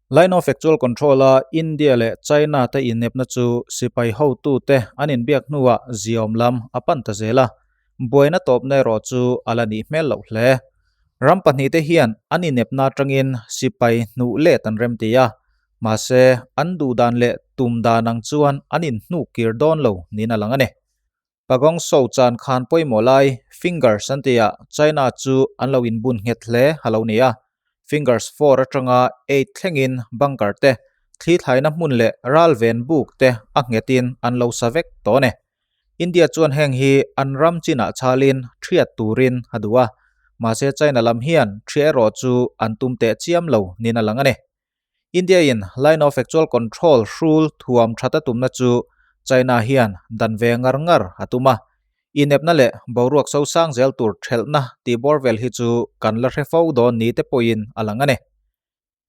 Line of Actual Control-a India leh China te innepna chu sipai hotute an inbiak hnuah ziawm lam a pan ta zel a, buaina tawpna erawh chu a la nih hmel loh hle. Ram pahnihte hian an innepna atangin sipai hnuh let an remti a, mahse an duhdan leh tum dan ang chuan an inhnuk kir dawn lo niin a lang a ni. Pagong So chan khan pawimawh lai Fingers an tih ah China chu an lo inbun nghet hle a lo ni a, Fingers 4 atanga 8 thlengin bunker te, thli thlaina hmun leh ral ven buk te a nghetin an lo sa vek tawh a ni. India chuan heng hi an ram chinah chhalin thiat turin a duh a, mahse China lam hian thiah erawh chu an tum teh chiam lo niin a lang a ni. India in Line of Actual Control hrul thuam that a tumna chu China hian dan ve ngar ngar a tum a. Inepna leh boruak so sang zel tur thelhna tih bawr vel hi chu kan la hre fo dawn ni te pawhin a lang a ni.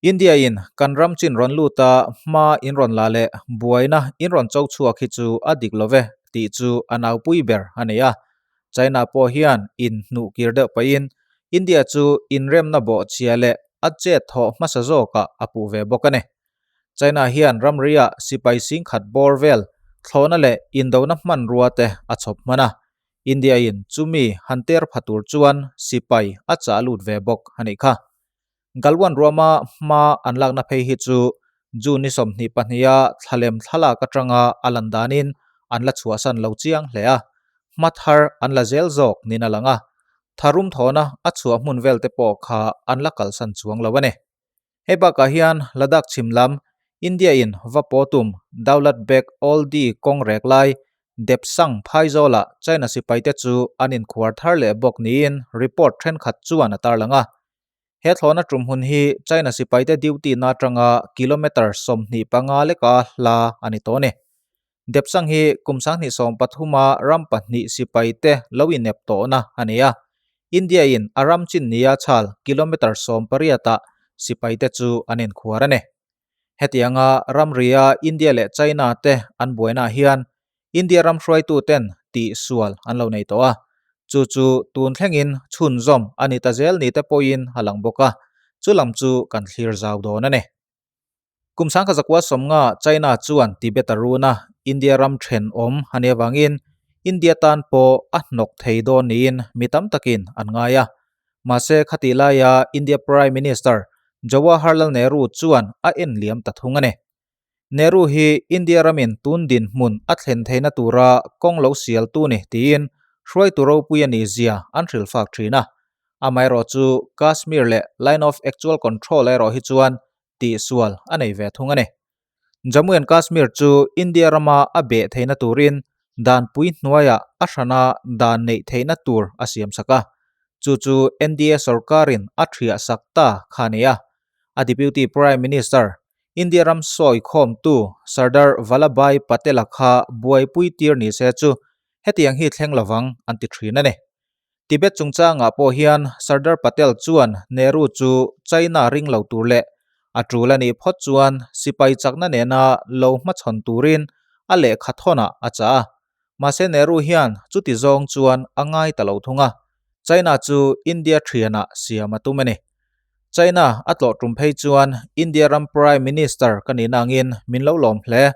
India in kan ram chin rawn lut a hma in rawn la leh buaina in rawn cho chhuak hi chu a dik lo ve tih chu a naupui ber a nei a. China pawh hian in hnuh kir deuh pahin India chu inremna bawhchhia leh a chet thawh hmasa zawkah a puh ve bawk a ni. China hian ramriah sipai singkhat bawr vel thlawhna leh indona hmanrua te a chhawp hman a, India in chumi han ter pha tur chuan sipai a chah lut ve bawk a nih kha. Galwan ruama hma an lakna phei hi chu June ni 22 a thlalem thlalak atanga a lan danin an la chhuahsan lo chiang hle a, hma thar an la zel zawk niin a lang a, tharum thawhna a chhuah hmun vel te pawh kha an la kalsan chuang lo a ni. Hei bakah hian Ladakh chhim lam India in va paw tum Daulat Beg Oldi kawng rek lai Depsang Phaizawlah China sipaite chu an inkhuar thar leh bawk niin report thenkhat chuan a tarlang a. He thlawhna tum hun hi China sipaite duty na atanga kilometre 25 leka hla a ni tawh a ni. Depsang hi kum 2013 a ram pahnih sipaite lo inep tawhna a ni a. India in a ram chin nia chhal kilometre 18 ah sipaite chu an inkhuar a ni. Hetianga ramria India leh China te an buainaah hian India ram hruaituten tihsual an lo nei tawh a, chu chu tun thlengin chhunzawm a ni ta zel ni te pawhin a lang bawk a, chu lam chu kan thlir zau dawn a ni. Kum 1950 China chuan Tibet a run a, India ram thenawm a nih avangin India tan pawh a hnawk thei dawn niin mi tam takin an ngai a. Mahse khatih laia India Prime Minister Jawaharlal Nehru chuan a en liam ta thung a ni. Nehru hi India ramin tun dinhmun a thlen theihna tura kawng lo sialtu ni tiin hruaitu ropui a nih zia an hrilhfak thin a. Amaherawh chu Kashmir leh Line of Actual Control erawh hi chuan tihsual a nei ve thung a ni. Jammu and Kashmir chu India rama a beh theihna turin danpui hnuaiah a hrana dan neih theihna tur a siamsak a, chu chu NDA sorkarin a thiahsak ta kha a ni a. A Deputy Prime Minister India ram sawi khawmtu Sardar Vallabhbhai Patel-a kha buaipui tir ni se chu hetiang hi thleng lovang an ti thin a ni. Tibet chungchangah pawh hian Sardar Patel chuan Nehru chu China ring lo tur leh a tul a nih phawt chuan sipai chakna nena lo hmachhawn turin a lehkha thawnah a chah a. Mahse Nehru hian chuti zawng chuan a ngai ta lo thung a, China chu India thianah siam a tum a ni. China a tlawh tum phei chuan India ram Prime Minister ka nihna angin min lo lawm hle.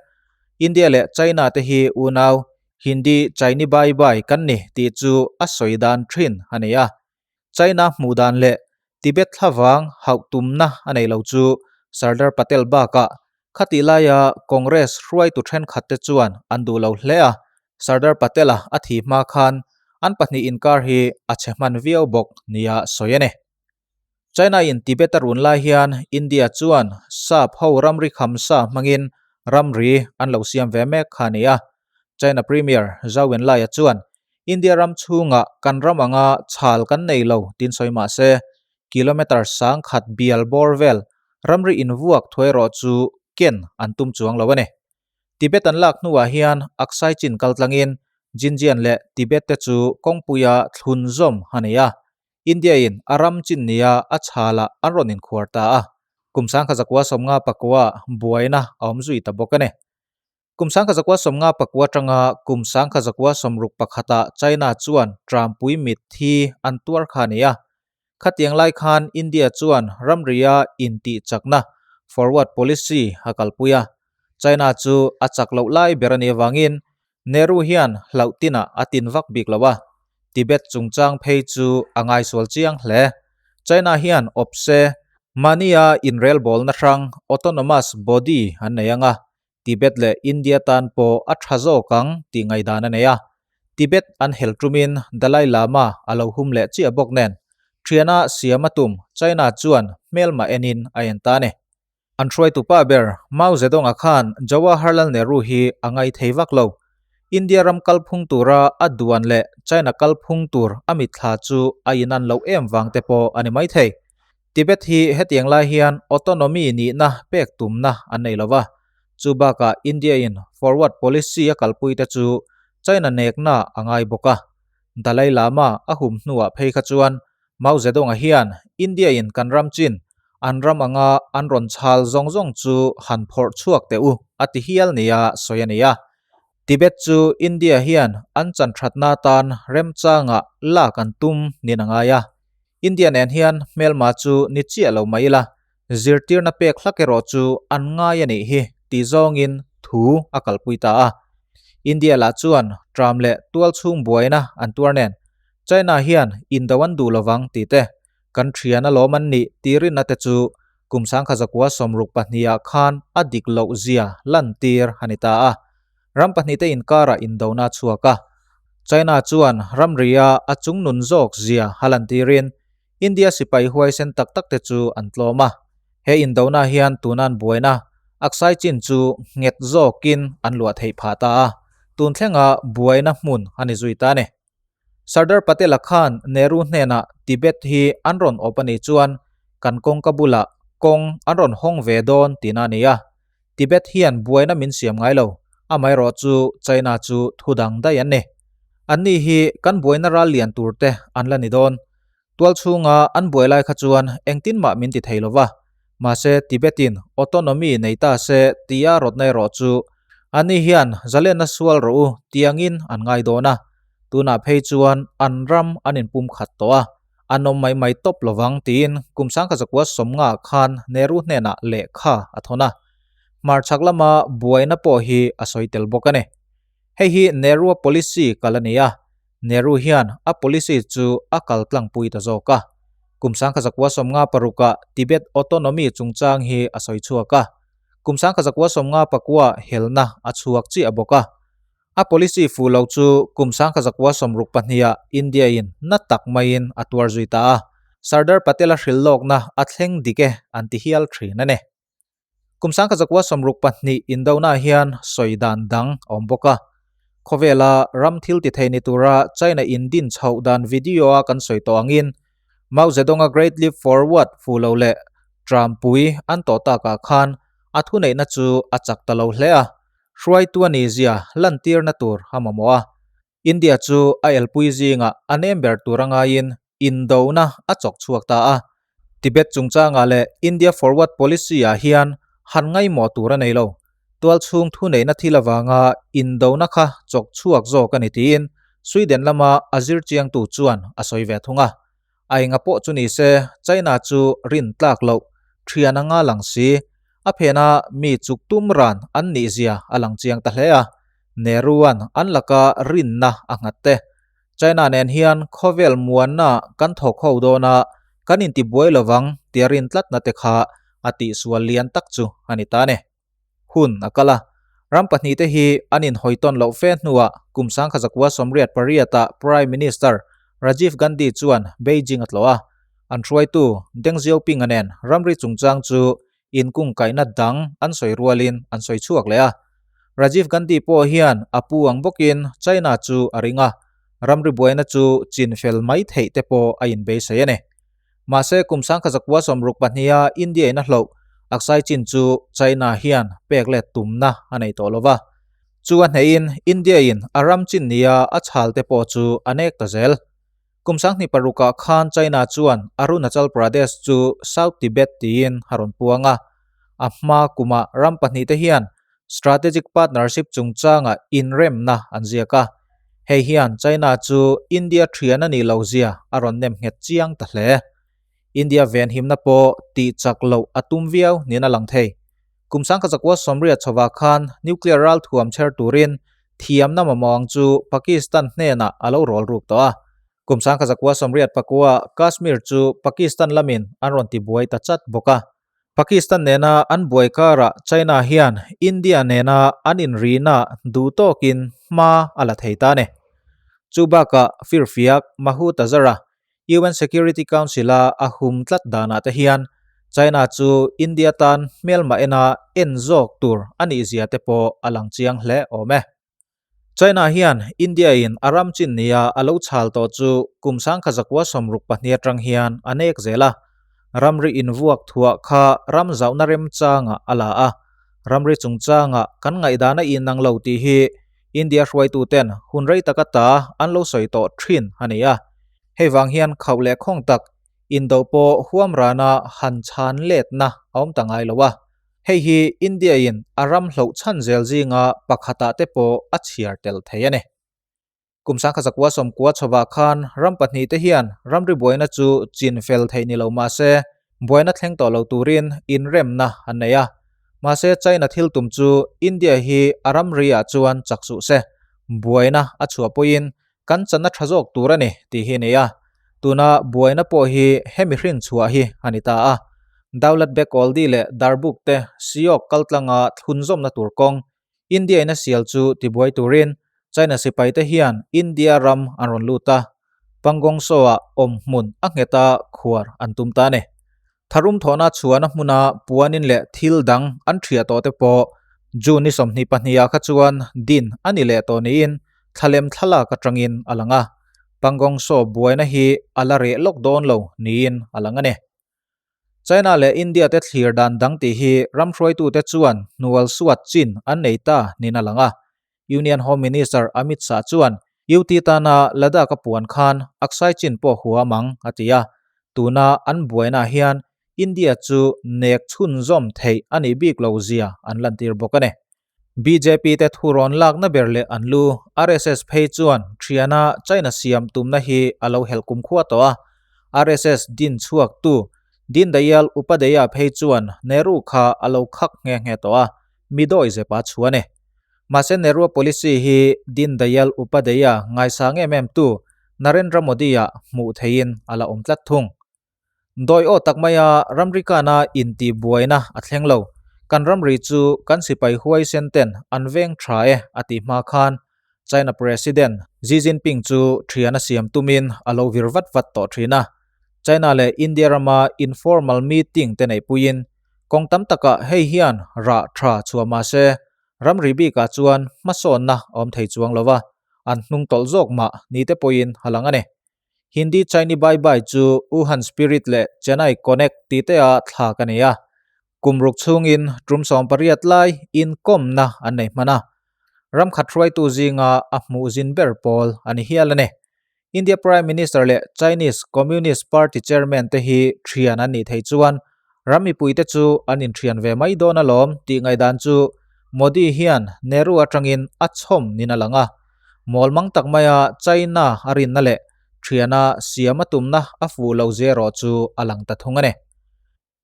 India leh China te hi unau, Hindi Chaini bai bai kan ni tih chu a sawi dan thin a ni a. China hmuh dan leh Tibet thlavang hauh tumna a nei lo chu Sardar Patel bakah khatih laia Congress hruaitu thenkhat te chuan an duh lo hle a, Sardar Patel-a a thih hma khan an pahnih inkar hi a chhe hman viau bawk nia sawi a ni. China-in Tibet a run lai hian India chuan sap ho ramri khamsa hmangin ramri an lo siam ve mek kha a ni a. China Premier Zhou Enlai-a chuan India ram chhungah kan ram anga chhal kan nei lo tin sawi mah se, kilometre 1000 bial bawr vel ramri invuak thuai erawh chu ken an tum chuang lo a ni. Tibet an lak hnuah hian Aksai Chin kaltlangin Xinjiang leh Tibet te chu kawngpuia thlun zawm a nei a. India-in a ram chin nia a chhalah an rawn inkhuar ta a, kum 1959 buaina a awm zui ta bawk a ni. Kum 1959 atanga kum 1961 China chuan Trampui mit thi an tuar kha a ni a. Khatiang lai khan India chuan ramria intihchakna Forward Policy a kalpui a. China chu a chak loh lai ber a nih avangin Nehru hian hlauh tinah a tin vak bik lo a, Tibet chungchang phei chu a ngaisual chiang hle. China hian awp se, mahnia inrelbawlna hrang, autonomous body, an nei ang a, Tibet leh India tan pawh a tha zawk ang tih ngaihdan a nei a. Tibet an hel tumin Dalai Lama a lo hum leh chiah bawk nen, thiana siam a tum China chuan hmelma enin a en ta a ni. An hruaitupa ber Mao Zedong-a khan Jawaharlal Nehru hi a ngai thei vak lo. India ram kalphung tura a duan leh China kalphung tur a mitthla chu a inan loh em vang te pawh a ni maithei. Tibet hi hetiang lai hian autonomy nihna pek tumna an nei lo va. Chu bakah India-in forward policy a kalpui te chu China nekna a ngai bawk a. Dalai Lama a hum hnuah phei kha chuan Mao Zedong-a hian India-in kan ram chin an ram anga an rawn chhal zawng zawng chu han phawrh chhuak teh u a ti hial nia sawi a ni a. Tibet chu India hian an chanthatna atan remchangah lak an tum niin a ngai a. India nen hian hmelma chu ni chiah lo mai ila, zirtirna pek hlak erawh chu an ngai a nih hi tih zawngin thu a kalpui ta a. India lah chuan tram leh tualchhung buaina an tuar nen China hian indo an duh lovang tih te, kan thian alawm an nih tih rinna te chu kum sangkhazakua sawmruk pahniha khan a dik loh zia lantir a ni ta a. Ram pahnihte inkarah indona a chhuak a. China chuan ramria a chungnun zawk zia a lantirin India sipai huaisen tak tak te chu an tlawm a. He indona hian tunan buaina Aksai Chin chu nghet zawkin an luah theih phah ta a. Tun thlenga buaina hmun a ni zui ta a ni. Sardar Patel-a khan Nehru hnenah Tibet hi an rawn awp a nih chuan kan kawngka bulah kawng an rawn hawng ve dawn tihna a ni a. Tibet hian buaina min siam ngai lo, amaherawh chu China chu thu dang daih an ni. Anni hi kan buaina ral lian tur te an la ni dawn. Tual chhunga an buai lai kha chuan engtin mah min ti thei lo va, mahse Tibet-in autonomy nei ta se tia rawtna erawh chu anni hian zalenna sual rawh u tiangin an ngai dawn a, tunah phei chuan an ram an inpum khat tawh a, an awm mai mai tawp lovang tiin kum sangkhazakua sawmnga khan Nehru hnenah lehkha a thawn a, hmarchhak lama buaina pawh hi a sawi tel bawk a ni. Hei hi Nehru-a policy kal a ni a, Nehru hian a policy chu a kal tlangpui ta zawk a. Kum sangkhazakua sawmnga parukah Tibet autonomy chungchang hi a sawi chhuak a. Kum sangkhazakua sawmnga pakua helna a chhuak chiah bawk a. A policy fuh lo chu kum sangkhazakua sawmruk pahniha India-in na tak maiin a tuar zui ta a. Sardar Patel-a hrilh lawkna a thleng dik e an ti hial thin a ni. Kum sangkhazakua 62 indona hian sawi dan dang a awm bawk a. Khawvela ram thil ti thei ni tura China in din chhoh dan video a kan sawi tawh angin Mao Zedong-a Great Leap Forward fu lo leh Trumpui an tawh takah khan a thuneihna chu a chak ta lo hle a, hruaitu a nihzia lantirna tur a mamawh a. India chu a elpui zingah a nem ber tur a ngaiin indona a chawk chhuak ta a. Tibet chungchangah leh India Forward Policy-ah hian han ngaihmawh tur a nei lo. Tualchhung thuneihna thil avanga indona kha chawk chhuak zawk a ni tiin Sweden lama a zirchiangtu chuan a sawi ve thung a. A enga pawh chu ni se, China chu rin tlak loh, thian anga lang si. A phena mi chuk tum ran an nih zia a lang chiang ta hle a. Nehru-a'n an laka rinna a nghat te. China nen hian khawvel muanna kan thawk ho dawn a, kan intibuai lovang tia rin tlatna te kha a tihsual lian tak chu a ni ta a ni. Hun a kal a, ram pahnihte hi an inhawi tawn loh fe hnuah kum sangkhazakua sawmriat pariatah Prime Minister Rajiv Gandhi chuan Beijing a tlawh a, an hruaitu Deng Xiaoping-a nen ramri chungchang chu inkungkaihna dang an sawi rualin an sawi chhuak leh a. Rajiv Gandhi pawh hian a pu ang bawkin China chu a ring a, ramri buaina chu chin fel mai theih te pawh a inbeisei a ni. Mahse kum sangkhazakua sawmruk pahniha India in a hloh Aksai Chin chu China hian pek let tumna a nei tawh lo va. Chu a hneihin India in a ram chin nia a chhal te pawh chu a nek ta zel. Kum sanghnih parukah khan China chuan Arunachal Pradesh chu South Tibet tiin a rawn puang a. A hma kumah ram pahnihte hian strategic partnership chungchanga inremna an ziak a. Hei hian China chu India thian a nih lohzia a rawn nem nghet chiang ta hle. India venhimna pawh tih chak loh a tum viau niin a lang thei. Kum 1980 chhovah khan nuclear ralthuam chher turin thiamna mamawh ang chu Pakistan hnenah a lo rawl ruk tawh a. Kum 1989 Kashmir chu Pakistan lamin an rawn tibuai ta chat bawk a. Pakistan nena an buai karah China hian India nena an inrihna duh tawkin hma a la thei ta a ni. Chu bakah firfiak Mahut Azhar-a UN Security Council-a a hum tlat danah te hian China chu India tan hmelmah ena en zawk tur a nih zia te pawh a lang chiang hle awm e. China hian India-in a ram chin nia a lo chhal tawh chu kum 1962 atang hian a nek zel a, ramri invuak thuah kha ram zauhna remchangah a la a, ramri chungchangah kan ngaihdan a inang lo tih hi India hruaituten hun rei taka ta an lo sawi tawh thin a ni a, hei vang hian khauh leh khawng tak indo pawh huam rana han chhan letna a awm ta ngai lo a, hei hi India-in a ram hloh chhan zel zinga pakhatah te pawh a chhiar tel thei a ni. Kum 1990 chhovah khan ram pahnihte hian ramri buaina chu chin fel theih ni lo mah se, buaina thleng tawh lo turin inremna an nei a. Mahse China thil tum chu India hi a ramri ah chuan chak suh se, buaina a chhuah pawhin kan channa tha zawk tur a ni tih hi a nei a. Tuna buaina pawh hi hemi hrin chhuah hi a ni ta a. Daulat Beg Oldi leh Darbuk te Siyok kaltlanga thlunzawmna tur kawng India in a sial chu tibuai turin China sipai te hian India ram an rawn lut a, Pangong Tso-ah awm hmun a nghet a khuar an tum ta a ni. Tharum thawhna chhuahna hmuna puanin leh thil dang an thiah tawh te pawh June ni 22 ah kha chuan din a ni leh tawh niin thlalem thlalak atangin a lang a, Pangong Tso buaina hi a la reh lawk dawn lo niin a lang a ni. China leh India te thlir dan dang tih hi ram hruaitute chuan hnual suat chin an nei ta niin a lang a. Union Home Minister Amit Shah chuan UT tana Ladakh a puan khan Aksai Chin pawh huam ang a ti a, tuna an buainaah hian India chu nek chhunzawm theih a nih bik lo zia an lantir bawk a ni. Bjp te thu rawn lakna ber leh an lu RSS phei chuan thiana China siam tumna hi a lo helh kumkhua tawh a. RSS din chhuaktu Dindayal Upadhyaya phei chuan Nehru kha a lo khak nghe nghe tawh a, mi dawi zepa chhuan e. Mahse Nehru-a policy hi Dindayal Upadhyaya ngaisang em em tu Narendra Modi-ah hmuh theihin a la awm tlat thung. Dawi aw tak maia ramri kana intih buaina a thleng lo. Kan ramri chu kan sipai huaisen ten an veng tha e a tih hma khan China President Xi Jinping chu thian a siam tumin a lo vir vat vat tawh thin a. China leh India rama informal meeting te neihpuiin kawng tam takah hei hian rah tha chhuah mah se ramri bikah chuan hmasawnna a awm thei chuang lo va, an hnung tawlh zawk mah ni te pawhin a lang a ni. Hindi Chaini Bye Bye chu Wuhan Spirit leh Chennai Connect tih te ah thlak a ni a. Kum ruk chhungin tum 18 lai inkawmna an nei hman a. Ram khat hruaitu zinga a hmuh zin ber pawl a ni hial a ni. India Prime Minister leh Chinese Communist Party Chairman te hi thian an nih theih chuan ram mipuite chu an inthian ve mai dawn alawm tih ngaihdan chu Modi hian Nehru atangin a chhawm nin a lang a. Mawl mang tak maia China a rinna leh thiana siam a tumna a fuh lo zia erawh chu a lang ta thung a ni.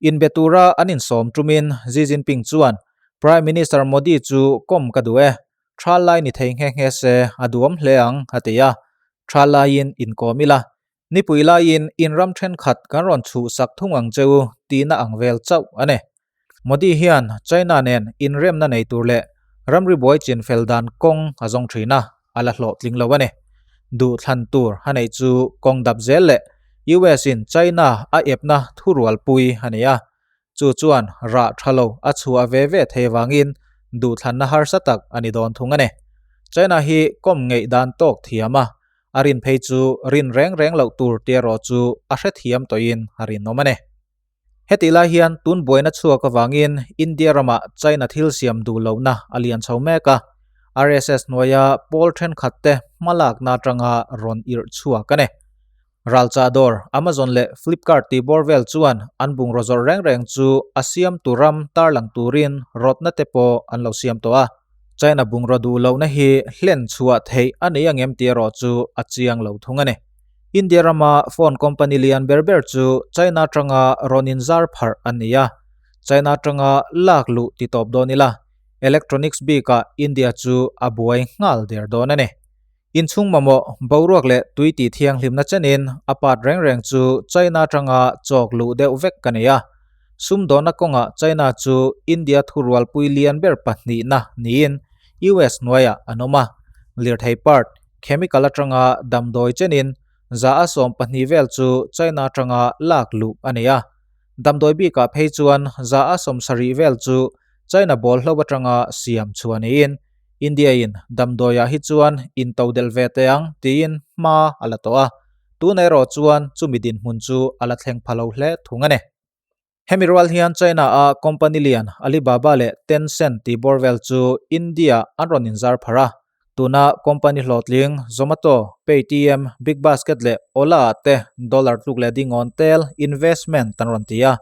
Inbe tura an insawm tumin Xi Jinping chuan Prime Minister Modi chu kawm ka duh e, tha lai ni thei nghe nghe se a duhawm hle ang a ti a, tha laiin inkawm ila, nipui laiin inram thenkhat kan rawn chhuhsak thung ang che u tihna ang vel chauh a ni. Modi hian China nen inremna nei tur leh ramri buai chin fel dan kawng a zawng thin a, a la hlawhtling lo a ni. Duhthlan tur a neih chu kawng dap zel leh US in China a epna thurualpui a ni a, chu chuan rah tha lo a chhuah ve ve thei vangin duhthlanna harsa tak a ni dawn thung a ni. China hi kawm ngeih dan tawk thiam a, a rin phei chu rin reng reng loh tur tih erawh chu a hrethiam tawhin a rinawm a ni. Hetih lai hian tun buaina chhuak avangin India ramah China thil siam duh lohna a lian chho mek a, RSS hnuaia pawl thenkhatte hmalakna atanga rawn irh chhuak a ni. Ralchah dawr Amazon leh Flipkart tih bawr vel chuan an bungraw zawrh reng reng chu a siamtu ram tarlang turin rawtna te pawh an lo siam tawh a. China bungraw duh lohna hi hlen chhuah theih a nei angem tih erawh chu a chiang lo thung a ni. India rama phone company lian ber ber chu China atanga rawn inzar pharh an ni a, China atanga lak luh ti tawp dawn ila, electronics bikah India chu a buai nghal der dawn a ni. Inchhung mamawh, boruak leh tui tih thianghlimna chenin a part reng reng chu China atanga chawk luh deuh vek ka nei a. Sumdawnna kawngah China chu India thurualpui lian ber pahnihna niin US hnuaiah an awm a. Lirthei part, chemical atanga damdawi chenin 12% vel chu China atanga lak luh a nei a. Damdawi bikah phei chuan 70% vel chu China bawlhlo atanga siam chhuah niin India-in damdawiah hi chuan intodelh ve teh ang tiin hma a la tawh a, tunah erawh chuan chumi dinhmun chu a la thleng pha lo hle thung a ni. Hemi rual hian China-a company lian Alibaba leh Tencent tih bawr vel chu India an rawn inzar pharh a, tuna company hlawhtling Zomato, Paytm, BigBasket leh Ola-ah te dollar tluk leh dingawn tel investment an rawn ti a.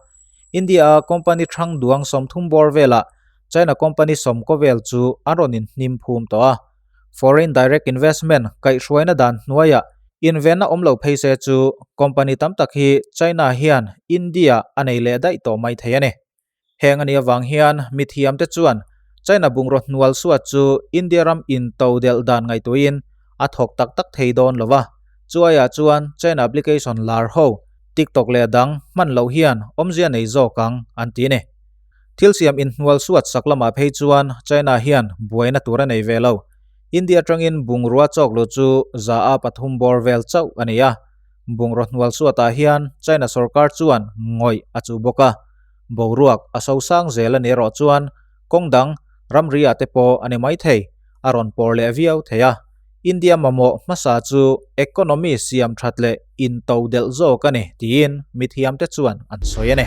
India-a company hrang duang 30 bawr velah China company sawmkaw vel chu an rawn inhnim phum tawh a. Foreign Direct Investment kaihhruaina dan hnuaiah invenna awm lo phei se chu company tam tak hi China hian India a nei leh daih tawh mai thei a ni. Heng a nih avang hian mithiamte chuan China bungraw hnual suat chu India ram intodelh dan ngaihtuahin a thawk tak tak thei dawn lo va, chuaiah chuan China application lar ho TikTok leh dang hman loh hian awmzia nei zawk ang an ti a ni. Thil siam inhnual suat sak lamah phei chuan China hian buaina tur a nei ve lo. India atangin bungrua chawk luh chu 3% bawr vel chauh a ni a. Bungraw hnual suatah hian China sorkar chuan ngawih a chuh bawk a. Boruak a sosang zel a ni erawh chuan kawng dang ramri ah te pawh a ni mai thei, a rawn pawr leh viau thei a. India mamawh hmasa chu economy siam that leh intodelh zawk a ni tiin mithiamte chuan an sawi a ni.